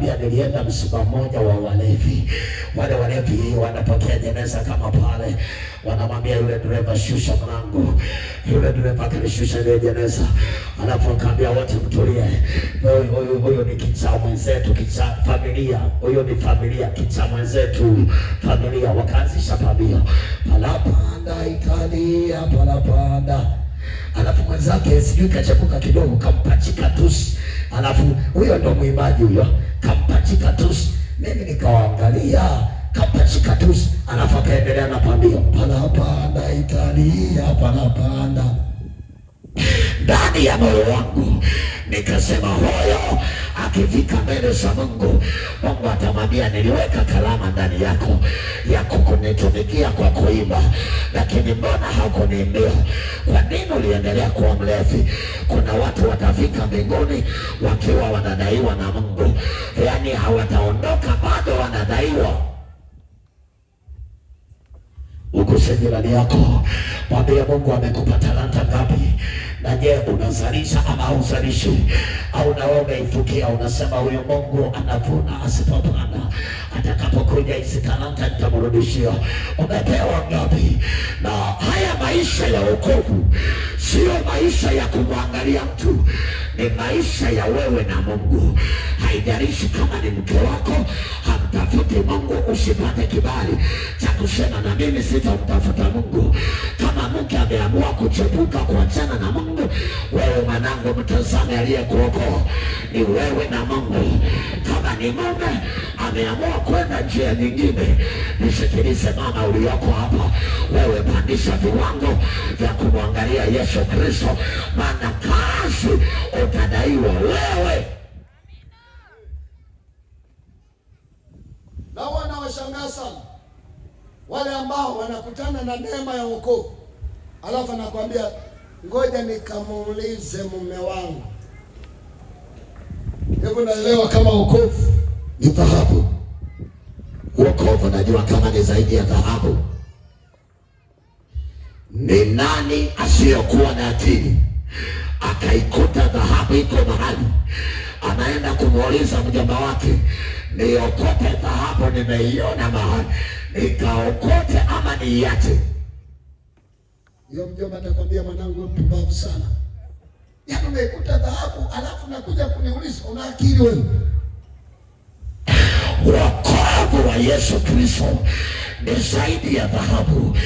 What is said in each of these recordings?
Nilikwambia nilienda msiba mmoja wa walevi. Wale walevi wanapokea jeneza kama pale, wanamwambia yule dereva, shusha mlango. Yule dereva akalishusha ile jeneza, alafu akaambia wote mtulie. Huyu ni kichaa mwenzetu, kichaa familia, huyu ni familia, kichaa mwenzetu, familia. Wakaanzisha pambio, palapanda Italia, palapanda. Alafu mwenzake sijui kachepuka kidogo, kampachika tusi. Alafu huyo ndo mwimbaji huyo, kampachika tusi. Mimi nikawaangalia, kampachika tusi, alafu akaendelea na pambio, palapanda Italia, palapanda. Ndani ya moyo wangu nikasema, huyo akifika mbele za Mungu, Mungu atamwambia niliweka kalama ndani yako ya kukunitumikia kwa kuimba, lakini mbona hakuniimbia? Kwa nini uliendelea kuwa mlevi? Kuna watu watafika mbinguni wakiwa wanadaiwa na Mungu, yaani hawataondoka bado wanadaiwa. Uguse jirani yako, mwambie Mungu amekupa talanta ngapi? Na je, unazalisha ama hauzalishi? Au na wewe umeifukia, unasema huyu Mungu anavuna asipopanda, atakapokuja hizi talanta nitamrudishia. Umepewa ngapi? Na haya maisha ya wokovu sio maisha ya kumwangalia mtu, ni maisha ya wewe na Mungu. Haijalishi kama ni mke wako hamtafuti Mungu, usipate kibali cha kusema na mimi sitamtafuta Mungu. Kama mke ameamua kuchepuka kuachana na Mungu, wewe mwanangu, mtazame aliyekuokoa ni wewe na Mungu. Kama ni mume ameamua kwenda njia nyingine, nisikilize mama uliyoko hapa, wewe pandisha viwango vya kumwangalia Yesu Kristo, maana kazi utadaiwa wewe. Na huwa nawashangaa sana wale ambao wanakutana na neema ya wokovu, alafu anakuambia ngoja nikamuulize mume wangu. Hebu naelewa kama wokovu ni dhahabu. Wokovu najua kama ni zaidi ya dhahabu. Ni nani asiyokuwa na akili akaikuta dhahabu iko mahali, anaenda kumuuliza mjomba wake, niokote dhahabu nimeiona mahali, nikaokote ama niiache? Hiyo mjomba atakwambia, mwanangu, wewe mpumbavu sana. Yaani umeikuta dhahabu alafu nakuja kuniuliza, una akili wewe? Wokovu wa Yesu Kristo ni zaidi ya dhahabu.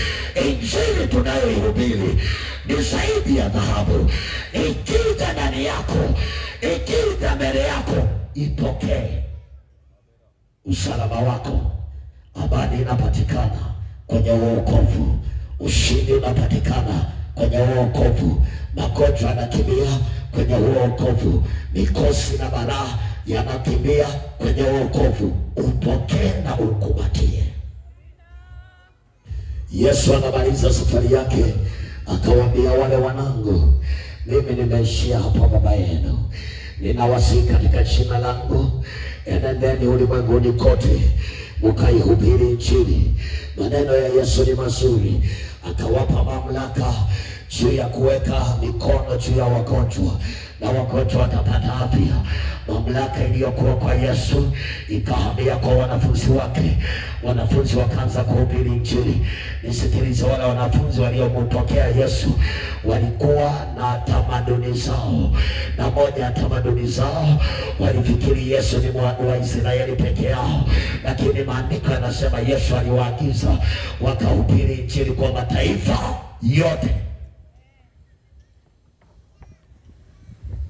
Injili tunayoihubiri ni zaidi ya dhahabu. Ikija ndani yako, ikija mbele yako, ipokee. Usalama wako, amani inapatikana kwenye wokovu, ushindi unapatikana kwenye wokovu, magonjwa yanakimbia kwenye wokovu, mikosi na balaa yanakimbia kwenye wokovu. Upokee na ukumbatie. Yesu anamaliza safari yake, akawaambia wale wanangu, mimi nimeishia hapa baba yenu, ninawasihi katika jina langu, enendeni ulimwenguni kote mkaihubiri Injili. Maneno ya Yesu ni mazuri, akawapa mamlaka juu ya kuweka mikono juu ya wagonjwa na wagonjwa watapata afya. Mamlaka iliyokuwa kwa Yesu ikahamia kwa wanafunzi wake, wanafunzi wakaanza kuhubiri Injili. Nisikilize, wale wanafunzi waliompokea Yesu walikuwa na tamaduni zao, na moja ya tamaduni zao walifikiri Yesu ni wa Israeli peke yao, lakini maandiko yanasema Yesu aliwaagiza wakahubiri Injili kwa mataifa yote.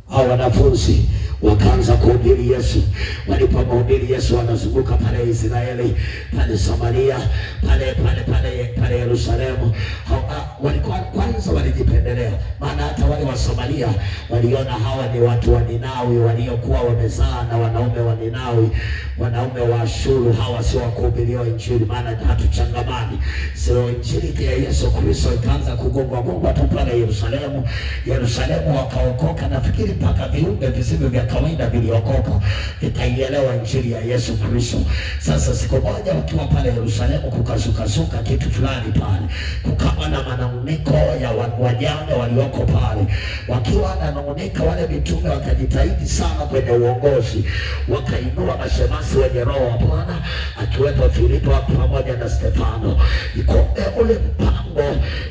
Hao wanafunzi wakaanza kuhubiri Yesu. Walipomhubiri Yesu, wanazunguka pale Israeli, pale Samaria, pale pale pale pale Yerusalemu. Walikuwa kwanza walijipendelea, maana hata wale wa Samaria waliona hawa ni watu wa Ninawi waliokuwa wamezaa na wanaume wa Ninawi, wanaume wa Ashuru, hawa sio wa kuhubiriwa Injili, maana hatuchangamani. So Injili ya Yesu Kristo ikaanza kugongwa gongwa tu pale Yerusalemu. Yerusalemu wakaokoka, nafikiri mpaka viumbe visivyo vya kawaida viliokoka, vikaielewa injili ya Yesu Kristo. Sasa siku moja wakiwa pale Yerusalemu, kukazukazuka kitu fulani pale, kukawa na manung'uniko ya wajane walioko pale. Wakiwa wananung'unika, wale mitume wakajitahidi sana kwenye uongozi, wakainua mashemasi wenye roho wa Bwana, akiwepo Filipo pamoja na Stefano. Kumbe ule